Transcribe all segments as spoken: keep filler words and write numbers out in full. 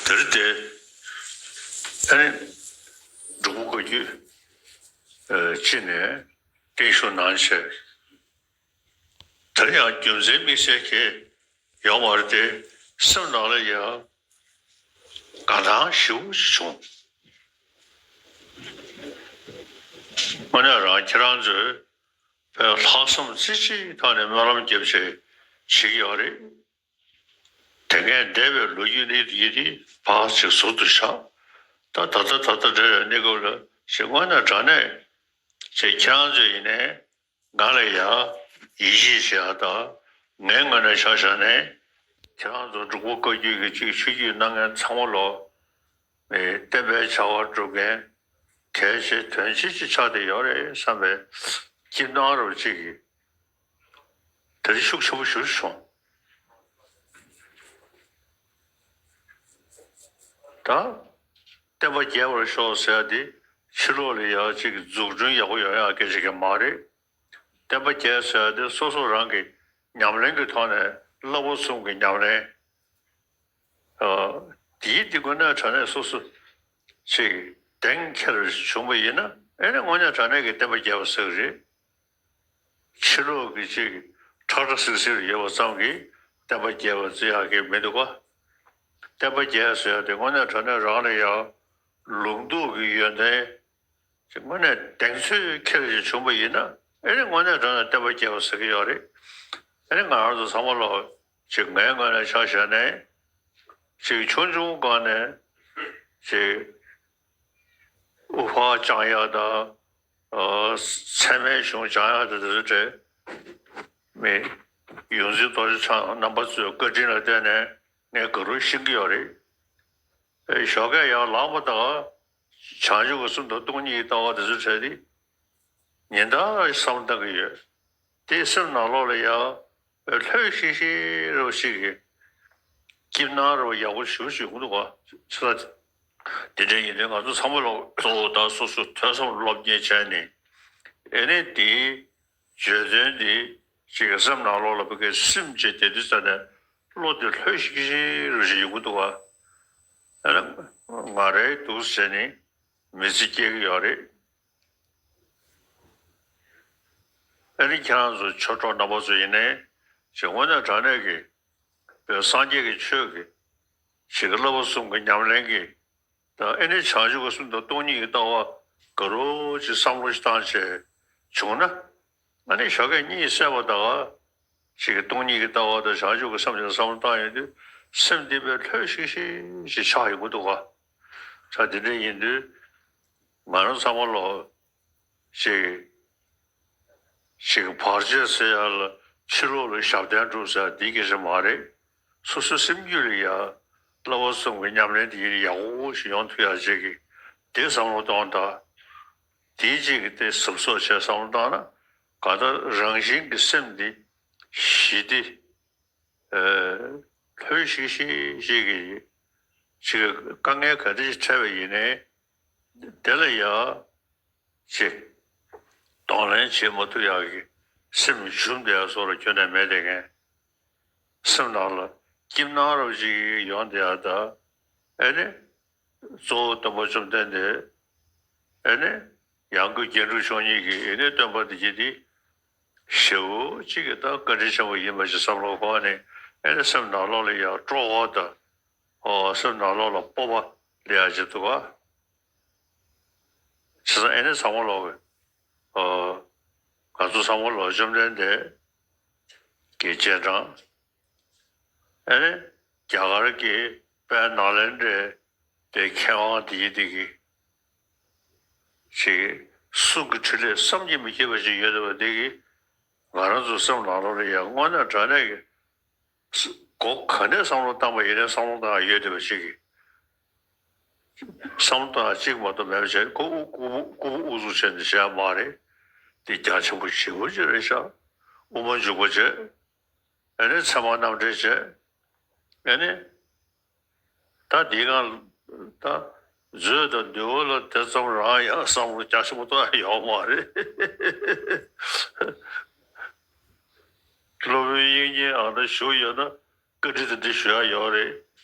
དེར་དེ་ཨ་ནི་འབྲུག་པ་བཀའ་བརྒྱུད་ཨ་ཅི་ནས་བརྟན་བཞུགས་གནང་བྱས། དེར་ཡང་རྒྱུ་མཚན་དམིགས་བསལ་གྱི་ཡོད་མ་རེད་དེ། སེམས་ནང་ལ་ཡང་དགའ་སྣང་ཞེ་པོ་ཅིག་བྱུང་། དངོས་གནས་རང་ཁྱེད་རང་ཚོས་ལྷག་བསམ་རྩེ་གཅིག་ཐོག་ནས་སྨོན་ལམ་བརྒྱབ་བྱས་བྱེད་ཀྱི་ཡོད་རེད། དེ་སྔའི་འདས་པའི་ལོ་རྒྱུས་ནི་ཡིན་ཏེ་ཕར་ཅིག་ཟུར་དུ་བཞག་ད་ད་ལྟ་ད་ལྟ་འབྲེལ་བའི་གནས་སྐབས་ལ་ཞེས་དངོས་གནས་དྲང་གནས་ཅེས་ཁྱེད་རང་ཚོ་ཡིན་ནའི་ང་ལ་ཡང་ཡིད་ཆེས་བྱེད་ཡག་དང་། ངའི་ངོས་ནས་ཆ་བཞག་ནས་ཁྱེད་རང་ཚོ་འབྲུག་པ་བཀའ་བརྒྱུད་ཀྱི་ཅིག་ཆོས་བརྒྱུད་གནང་མཁན་ཚང་མ་ལོ། བསྟན་པའི་བྱ་བ་སྒྲུབ་མཁན་གལ་ཆེ་དོན་ཆེ་ཅིག་ཆགས་བསྡད་ཡོད་རེད་བསམ་པའི་སྐྱིད་སྣང་རབ་ཅིག་གིས་དེ་རིང་ཤུགས་ཆེན་པོ་ཞེ་པོ་བྱུང་། ད་བསྟན་པ་རྒྱས་པར་ཤོག་ཟེར་ཡ་དེ་ཕྱི་ལོགས་ལ་ཡ་གཅིག་གི་འཛུགས་སྐྲུན་ཡག་པོ་ཡོང་ཡ་སྐད་ཆ་གི་མ་རེད། བསྟན་པ་རྒྱས་ཟེར་ཡ་དེ་སོ་སོ་རང་གི་ཉམས་ལེན་གྱི་ཐོག་ནས་བསླབ་པ་གསུམ་གྱི་ཉམས་ལེན། ཨ། དེའི་དེ་དངོས་གནས་དྲང་གནས་སོ་སོ་ཅིག་གདེང་འཁེལ་བྱུང་བ་ཡིན་ན། ཨེ་ནི་དངོས་གནས་དྲང་གནས་ཀྱི་བསྟན་པ་རྒྱས་པ་ཟེར་གི་རེད། ཕྱི་ལོགས་ཀྱི་ཅིག་ཁྲ་ཁྲ་སིལ་སིལ་ཡོད་པ་ཙམ་གྱིས་བསྟན་པ་རྒྱས་པ་བརྩི་ཡག་གི་མི་འདུག་ག་བསྟན་པ་རྒྱས་ཟེར་ཡ་དེ་དངོས་གནས་དྲང་གནས་རང་ལ་ཡང་ལུང་རྟོགས་ཀྱི་ཡོན་ཏན་ཅིག་དངོས་གནས་གདེང་ཚོད་འཁེལ་ཞིག་བྱུང་བ་ཡིན་ན། ཨེ་ནི་དངོས་གནས་དྲང་གནས་བསྟན་པ་རྒྱས་པ་ཟེར་གི་ཡོད་རེད། ཨེ་ནི་ང་རང་ཚོ་ཚང་མ་ལོ་ཅིག་ངའི་ངོས་ནས་ཆ་བཞག་ནས་ཅིག་ཆུང་ཆུང་སྒང་ནས་ཅིག་དབུ་ཕར་བཅང་ཡག་དང་། ཨ། ཚད་མའི་གཞུང་སྦྱང་ཡག་དང་དེ་ཚོ་བྲལ་མེད། ཡོངས་འཛིན་རྡོ་རྗེ་འཆང་རྣམ་པ་ཚོའི་བཀའ་དྲིན་ལ་བརྟེན་ནས་ངས་དགའ་རབ་ཤེས་ཀྱི་ཡོད་རེད། ཨེ། ཞོགས་ཀས་ཡར་ལངས་པ་དང་བྱང་ཆུབ་ཀྱི་སེམས་དང་སྟོང་ཉིད་ཀྱི་ལྟ་བ་དེ་ཚོ་བྲལ་ཏེ་ཉིན་ལྟར་བསམ་བློ་གཏོང་གི་ཡོད། དེ་སེམས་ནང་ལོགས་ལ་ཡང་ལྷོད་ཤིག་ཤིག་རོ་ཞིག་གི་སྐྱིད་སྣང་རོ་ཡག་པོ་ཞུ་ཞུ་གི་འདུག་ག་ཆ་ས་དེ་འདྲ་ཡིན་དུས་ང་ཚོ་ཚང་མ་ལ་གཙོ་བོ་ད་སོ་སོ་ཐོས་བསམ་སློབ་གཉེར་བྱས་ནས། ཨེ་ནི་དེའི་བརྗོད་དོན་དེ་ཅིག་སེམས་ནང་ལོགས་ལ་བུ་གའི་སིམ་བྱས་དེ་དུས་ཙ་ནས་བློ་དེ་ལྷོད་ཤིག་ཤིག་རོ་ཞིག་ཡོང་གི་འདུག་ག་ཨ་ནི་ང་རའི་འདུག་ཟེར་ནས་མི་ཚེ་སྐྱེལ་གི་ཡོད་རེད། ཨ་ནི་ཁྱེད་རང་ཚོ་ཆོས་གྲོགས་རྣམ་པ་ཚོ་ཡིན་ནའི་ཅིག་དངོས་གནས་དྲང་གནས་ཀྱི་བོད་སངས་རྒྱས་ཀྱི་ཆོས་ཀྱི་ཞིག་གི་བསླབ་པ་གསུམ་གྱི་ཉམས་ལེན་གྱི་དང་། ཨེ་ནི་བྱང་ཆུབ་ཀྱི་སེམས་དང་སྟོང་ཉིད་ཀྱི་ལྟ་བ་དགའ་རབ་ཅིག་བསམ་བློ་ཞིག་བཏང་བྱས་བྱུང་ན། ཨ་ནི་ཞོགས་ཀས་གཉིད་སད་པ་དང་ཅིག་གི་སྟོང་ཉིད་ཀྱི་ལྟ་བ་དང་བྱང་ཆུབ་ཀྱི་སེམས་ཀྱི་བསམ་བློ་བཏང་ཡོང་དུས་སེམས་འདི་དཔེ་ལྷོད་ཤིག་ཤིག་ཅིག་ཆགས་ཡོང་གི་འདུག་ག་ཆ་དེ་འདྲ་ཡིན་དུས་ང་རང་ཚང་མ་ལོ་ཅིག་ཅིག་བར་ཆད་ཟེར་ཡ་ལ་ཕྱི་ལོགས་ལ་ཞབས་བརྟན་སྒྲུབ་ཟེར་ཡ་འདི་སྐད་ཆ་མ་རེད། སོ་སོའི་སེམས་རྒྱུད་ལ་ཡ་བསླབ་པ་གསུམ་གྱི་ཉམས་ལེན་དེ་ཡག་པོ་ཞིག་ཡོང་ཐུབ་ཡ་ཅིག་གི་དེ་བསམ་བློ་གཏོང་དང་། དེའི་ཅིག་གི་དེ་ཟབ་གསོག་བྱས་བསམ་བློ་བཏང་ན་གང་ལྟར་རང་བཞིན་གྱི་སེམས་འདི་ཞི་སྟེ། ཨ། ལྷོད་ཤིག་ཤིག་ཅིག་གི་ཅིག་གི་དཀའ་ངལ་ག་འདྲ་ཞིག་འཕྲད་པ་ཡིན་ནའི་དེ་ལ་ཡ་ཅིག་གདོང་ལེན་བྱེད་མ་ཐུབ་ཡག་གི་སེམས་ཞུམ་བསྡད་ཡག་བཟོ་འདྲ་ཁྱོན་ནས་མེད་བསྡད་མཁན། སེམས་ནང་ལ་སྐྱིད་སྣང་རབ་ཅིག་ཡོང་བསྡད་ཡག་དང་། ཨེ་ནི། གཙོ་བོ་སྟོན་པ་བཅོམ་ལྡན་འདས། ཨེ་ནི། ཡང་སྒོས་རྒྱན་དྲུག་མཆོག་གཉིས་ཀྱི་ཨེ་ནི་སྟོན་པ་འདི་གྱད་དེ་ཞེ་པོ་ཅིག་གི་ད་བཀའ་དྲིན་ཆེན་པོ་ཡིན་པ་ཞིག་བསམ་བློ་འཁོར་ནས། ཨེ་ནི་སེམས་ནང་ལོགས་ལ་ཡང་སྤྲོ་བ་དང་། ཨོ། སེམས་ནང་ལོགས་ལ་སྤོབས་པ་སླེབས་ཡག་ཅིག་འདུག་ག་བྱས་ཙང་ཨེ་ནི་ཚང་མ་ལོག་གི། ཨོ། ང་ཚོ་ཚང་མ་ལོག་བཅོམ་ལྡན་འདས་ཀྱི་རྗེས་འབྲང་། ཨེ་ནི་རྒྱ་གར་གྱི་དཔལ་ནཱ་ལེནྡྲའི་དེ་མཁས་དབང་དེ་ཡི་དེ་གི་ཅིག་གསུང་གི་འཕྲིན་ལས་བསམ་གྱིས་མི་ཁྱབ་པ་ཞིག་ཡོད་བསྡད་པ་དེ་གིས་ང་རང་ཚོ་སེམས་ནང་ལོགས་ལ་ཡང་དངོས་གནས་དྲང་གནས་ཀྱི་སྒོ་ག་ནས་བསམ་བློ་བཏང་པ་ཡིན་ནའི་བསམ་བློ་བཏང་ཡ་ཡོད་བསྡད་པ་ཞིག་གི། བསམ་བློ་བཏང་ཡ་གཅིག་མ་གཏོགས་མེད་པ་བྱས། ཁོ་དབུ་ཁུག་པ་དབུ་གུག་བྱས་ནས་བྱས་མ་རེད། དེ་རྒྱ་ཆེན་པོ་ཞེ་པོ་ཅིག་རེད་ཤག་དབུ་མ་འཇུག་པ་བྱས། ཨ་ནི་ཚད་མ་རྣམ་འགྲེལ་བྱས། ཨ་ནི་ད་འདི་གང་ད་མཛོད་དང་འདུལ་བ་ལ་དེ་ཙམ་རང་ཡང་བསམ་བློ་རྒྱ་ཆེན་པོ་གཏོང་ཡ་ཡོད་མ་རེད། སློབ་དཔོན་དབྱིག་གཉེན་ཨ་ན་བཞུགས་ཡོད་ན་བཀའ་དྲིན་དེ་འདྲ་ཞུ་ཡ་ཡོད་རེད།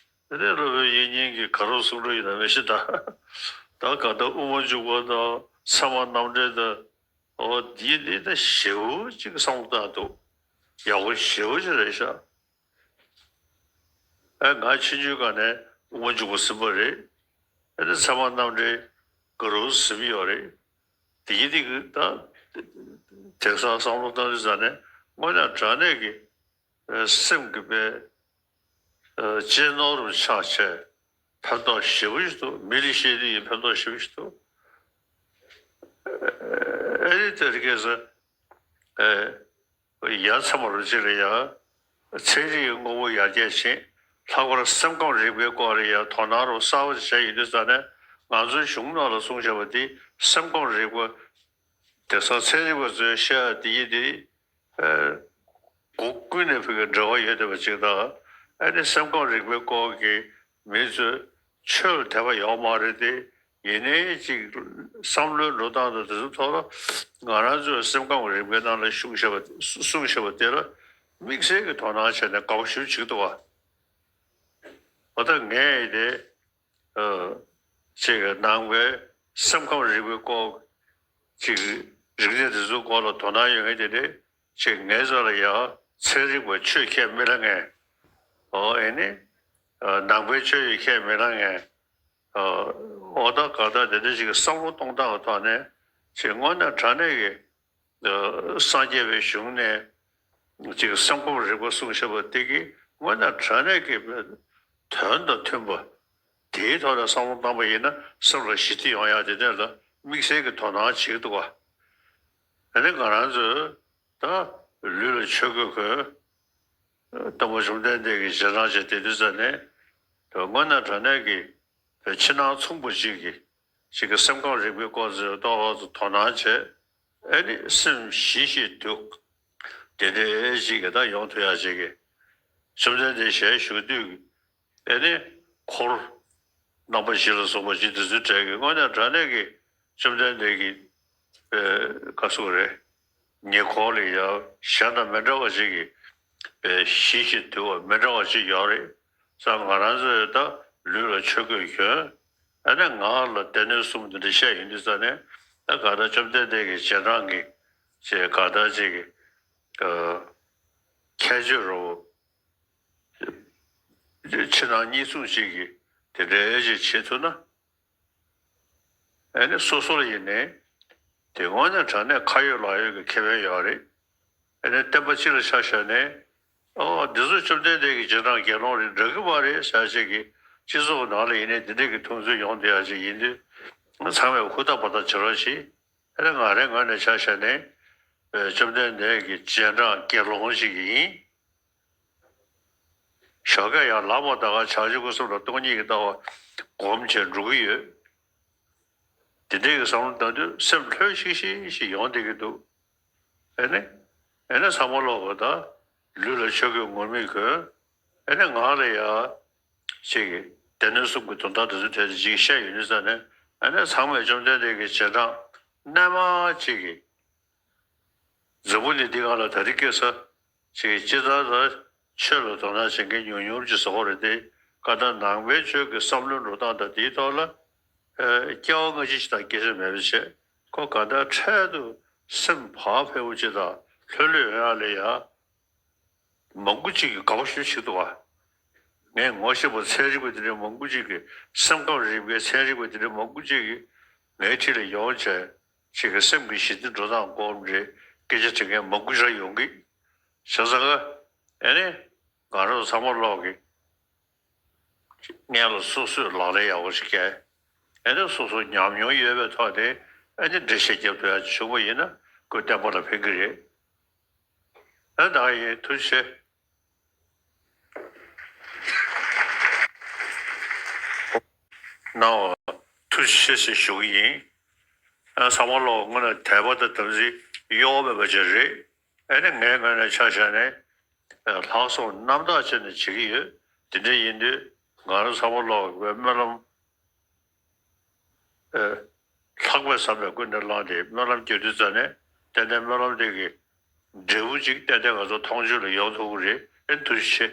དེ་ནས་སློབ་དཔོན་དབྱིག་གཉེན་གྱིས་ག་རེ་གསུང་གི་ཡོད་ན་མི་ཤེས་ད། ད་ག་ད་དབུ་མ་འཇུག་པ་དང་ཚད་མ་རྣམ་འགྲེལ་དང་། འོ་འདི་འདི་ད་ཞེ་པོ་ཅིག་བསམ་བློ་བཏང་འདུག། ཡག་པོ་ཞེ་པོ་ཅིག་རེད་ཤག། ཨེ་ང་ཆུང་ཆུང་སྒང་ནས་དབུ་མ་འཇུག་པ་ཟིན་པ་རེད། ཨེ་ད་ཚད་མ་རྣམ་འགྲེལ་ག་རུ་ཟིན་ཡོད་རེད། དེ་ཡིན་དེ་གི་ད་དེང་སང་བསམ་བློ་བཏང་དུས་ཙ་ནས་དངོས་གནས་དྲང་གནས་ཀྱི་ཨེ་སེམས་ཀྱི་དཔེ་ཨེ་གཅེས་ནོར་རུ་ཆགས་བྱས་ཕན་ཐོགས་ཞེ་པོ་ཞིག་འདུག། མི་ལ་བཤད་དུས་ཡིན་ཕན་ཐོགས་ཞེ་པོ་ཞིག་འདུག། ཨེ་རེད་དེ་རིགས་ཀྱི་ཨེ། ཡ་མཚན་པ་རུ་གཅིག་ལ་ཡ། ཚན་རིག་གི་དངོས་པོ་ཡར་རྒྱས་ཕྱིན། ལྷག་པར་སེམས་ཁམས་རིག་པའི་སྐོར་ལ་ཡ་དོ་སྣང་རུ་གསར་པ་ཞིག་བྱས་ཡོད་དུས་ཙ་ནས་ང་ཚོའི་གཞུང་ནང་ལ་གསུངས་བཞག་པ་འདི་སེམས་ཁམས་རིག་པ། དེང་སང་ཚན་རིག་པ་ཚོས་བཤད་ཡ་འདི་ཡིན་འདི། སྒོ་ཀུན་ནས་ཕ་གི་འབྲེལ་བ་ཡོད་བསྡད་པ་ཅིག་དང་། ཨ་ནི་སེམས་ཁམས་རིག་པའི་སྐོར་གྱི་མི་ཚོས་ཆོས་ལ་དད་པ་ཡོད་མ་རེད་དེ། ཡིན་ནའི་ཅིག་བསམ་བློའི་འགྲོ་སྟངས་དང་དེ་ཚོའི་ཐོག་ལ་ང་རང་ཚོའི་སེམས་ཁམས་རིག་པའི་ནང་ལ་ཤུགས་བཞག་པ་གསུངས་བཞག་པ་དེ་ལ་དམིགས་བསལ་གྱི་དོ་སྣང་བྱས་ནས་དགའ་པོ་ཞེ་པོ་བྱེད་ཀྱི་འདུག་བ། འོ་ད་ངས་དེ་ཅིག་ནང་པའི་སེམས་ཁམས་རིག་པའི་སྐོར་ཅིག་རིག་གནས་དེ་ཚོའི་སྐོར་ལ་དོ་སྣང་ཡོད་མཁན་དེ་འདྲས་ཅིག་ངའི་རྩ་ལ་ཡ་ཚན་རིག་པ་ཆོས་ཁས་མི་ལེན་མཁན། ཨོ་ཨེ་ནི། ནང་པའི་ཆོས་ཡི་ཁས་མི་ལེན་མཁན། ཨོ་ད་ག་ད་དེ་འདྲ་ཞིག་གི་བསམ་བློ་གཏོང་སྟངས་ཀྱི་ཐོག་ནས་ཅིག་དངོས་གནས་དྲང་གནས་ཀྱི་སངས་རྒྱས་པའི་གཞུང་ནས་ཅིག་སེམས་ཁམས་རིག་པ་གསུངས་བཞག་པ་དེ་གི་དངོས་གནས་དྲང་གནས་ཀྱི་དོན་དང་མཐུན་པ། དེའི་ཐོག་ལ་བསམ་བློ་བཏང་པ་ཡིན་ན་སེམས་ལ་ཞི་བདེ་ཡོང་ཡག་དེ་འདྲ་ལ་དམིགས་བསལ་གྱི་དོ་སྣང་བྱེད་ཀྱི་འདུག་བ། ཨ་ནི་ང་རང་ཚོས་ད་ལུས་ལ་ཆོས་གོས་གོན། སྟོན་པ་བཅོམ་ལྡན་འདས་ཀྱི་རྗེས་འབྲང་བྱས་དེ་དུས་ཙ་ནས། དངོས་གནས་དྲང་གནས་ཀྱི་ཕྱི་ནང་མཚུངས་པ་ཅིག་གི་ཅིག་གི་སེམས་ཁམས་རིག་པའི་སྐོར་ཚོའི་ཐོག་ལ་དོ་སྣང་བྱས། ཨ་ནི་སེམས་ཞི་ཞིང་དུལ། དེ་འདྲའི་ཅིག་གི་ད་ཡོང་ཐུབ་ཡག་ཅིག་གི་བཅོམ་ལྡན་འདས་ཞལ་བཞུགས་དུས་ཀྱི་ཨ་ནི་འཁོར་རྣམ་པ་བཞི་ལ་སོགས་པ་ཅིག་དེ་ཚོའི་གྲས་ཀྱི་དངོས་གནས་དྲང་གནས་ཀྱི་བཅོམ་ལྡན་འདས་ཀྱི་ཨེ་ག་ཟེར་དགོས་རེད། ཉེ་འཁོར་ལ་ཡང་གཞན་དང་མི་འདྲ་བ་ཅིག་གི་ཨེ་ཞི་ཞིང་དུལ་བ་མི་འདྲ་བ་ཅིག་ཡོད་རེད་བསམ། ང་རང་ཚོས་ད་ལུས་ལ་ཆོས་གོས་གྱོན། ཨ་ནི་ངག་ལ་སྡེ་སྣོད་གསུམ་འདི་འདྲ་བཤད་ཡོང་དུས་ཙ་ནས་ད་ག་ད་བཅོམ་ལྡན་འདས་ཀྱི་རྗེས་འབྲང་གི་ཅེས་ག་ད་ཅིག་གི་ཨེ་ཁྱད་ཆོས་རོ། ཕྱི་ནང་གཉིས་མཚུངས་ཤིག་གིས་དེ་འདྲའི་ཞིག་བྱེད་ཐུབ་ན། ཨ་ནི་སོ་སོ་ལ་ཡིན་ནའི་དེ་དངོས་གནས་དྲང་གནས་ཁ་ཡོད་ལག་ཡོད་ཀྱི་ཁེ་ཕན་ཡོད་རེད། ཨ་ནི་བསྟན་པ་སྤྱི་ལ་ཆ་བཞག་ནས་ཨོ་འདི་ཚོ་བཅོམ་ལྡན་འདས་ཀྱི་རྗེས་འབྲང་དགེ་སློང་རེད་འདྲ་གི་མ་རེད་ཟེར་ཞིག་གི་སྤྱི་ཚོགས་ནང་ལ་ཡིན་ནའི་འདི་འདྲས་ཀྱི་མཐོང་ཚུལ་ཡོང་བསྡད་ཡག་ཅིག་ཡིན་དུས་ཚང་མས་ཧུར་ཐག་འབད་ཐག་བྱེད་རོགས་གྱིས། ཨ་ནི་ང་རའི་ངོས་ནས་ཆ་བཞག་ནས་བཅོམ་ལྡན་འདས་ཀྱི་རྗེས་འབྲང་དགེ་སློང་ཞིག་ཡིན། ཞོགས་ཀས་ཡང་ལངས་པ་ད་ག་བྱང་ཆུབ་སེམས་ལ་སྟོང་ཉིད་ཀྱི་ལྟ་བ་སྒོམ་བྱས་འགྲོ་གི་ཡོད། དེ་འདྲའི་གི་བསམ་བློ་བཏང་དུས་སེམས་ལྷོད་ཤིག་ཤིག་ཤིག་ཡོང་བསྡད་ཀྱི་འདུག། ཨེ་ནི། ཨེ་ནི་ཚང་མ་ལོག་གི་ད། ལུས་ལ་ཆོས་གོས་ངུར་སྨྲིག་གོན། ཨེ་ནི་ངག་ལ་ཡ། ཅིག་གི་སྡེ་སྣོད་གསུམ་གྱི་དོན་དག་དེ་ཚོ་ཐད་དུ་ཅིག་བཤད་ཡོད་ནི་ས་ནས། ཨེ་ནི་ཚང་མས་བཅོམ་ལྡན་འདས་ཀྱི་རྗེས་འབྲང་རྣལ་མ་ཅིག་གི་འཛམ་བུ་གླིང་འདི་སྒང་ལ་ད་རེས་སྐྱེས་ས་ཅིག་ཅི་ལྟར་ལ་ཆོས་ལ་དོ་སྣང་བྱེད་མཁན་ཉུང་ཉུང་ཅིག་བཟོ་བ་རེད་དེ། ག་ད་ནང་པའི་ཆོས་ཀྱི་བསམ་བློའི་འགྲོ་སྟངས་དང་དེའི་ཐོག་ལ་ཨེ་སྐྱེ་བ་སྔ་ཕྱི་ཞིག་དང་སྐད་ཆ་མེད་པ་བྱས། ཁོ་ག་ད་འཕྲལ་དུ་སེམས་བག་ཕེབས་པོ་ཅིག་དང་ལྷོད་ལྷོད་ཡོང་ཡག་ལ་ཡ། མང་པོ་ཅིག་གིས་དགའ་པོ་ཞེ་པོ་བྱེད་འདུག་བ། ངས་ངོ་ཤེས་པ་ཚན་རིག་པ་དེ་འདྲའི་མང་པོ་ཅིག་གིས་སེམས་ཁམས་རིག་པའི་ཚན་རིག་པ་དེ་འདྲའི་མང་པོ་ཅིག་གིས་ངའི་འཁྲིས་ལ་ཡོང་བྱས་ཅིག་གི་སེམས་ཀྱི་ཞི་བདེ་འགྲོ་སྟངས་སྐོར་འདྲའི་སྐད་ཆ་དྲི་མཁན་མང་པོ་ཞིག་ཡོང་གི། བྱས་ཙང་ཨ་ནི་ང་རང་ཚོ་ཚང་མ་ལོག་གི་སྔོན་ལ་སོ་སོས་ལག་ལེན་ཡག་པོ་ཞིག་བཀལ། ཨ་ནི་སོ་སོ་ཉམས་མྱོང་ཡོད་པའི་ཐོག་ནས་ཨ་ནི་འགྲེལ་བཤད་རྒྱབ་ཐུབ་ཡག་ཅིག་བྱུང་བ་ཡིན་ན་ཁོ་བསྟན་པ་ལ་ཕན་གི་རེད། ཨ་ད་ཡིན་ཐུགས་རྗེ་ཆེ། གནང་བ་ཐུགས་རྗེ་ཆེ་ཞེས་ཞུ་གི་ཡིན། ཨ་ཚང་མ་ལོག་དངོས་གནས་དད་པ་དང་དམ་ཚིག་གཡོ་བ་མེད་པ་ཅིག་རེད། ཨ་ནི་ངའི་ངོས་ནས་ཆ་བཞག་ནས་ལྷག་བསམ་རྣམ་དག་བྱས་ནས་བྱེད་ཀྱི་ཡོད། དེ་འདྲ་ཡིན་དུས་ང་རང་ཚང་མ་ལོག་གི་སྨོན་ལམ། ཨེ། ལྷག་པའི་བསམ་པས་ཀུན་ནས་བསླངས་ཏེ་སྨོན་ལམ་རྒྱག་དུས་ཙ་ནས་ཏན་ཏན་སྨོན་ལམ་དེ་གི་འབྲས་བུ་ཅིག་ཏན་ཏན་ང་ཚོ་མཐོང་ཆོས་ལ་ཡོང་ཐུབ་ཀྱི་རེད། ཨེ་ཐུགས་རྗེ་ཆེ།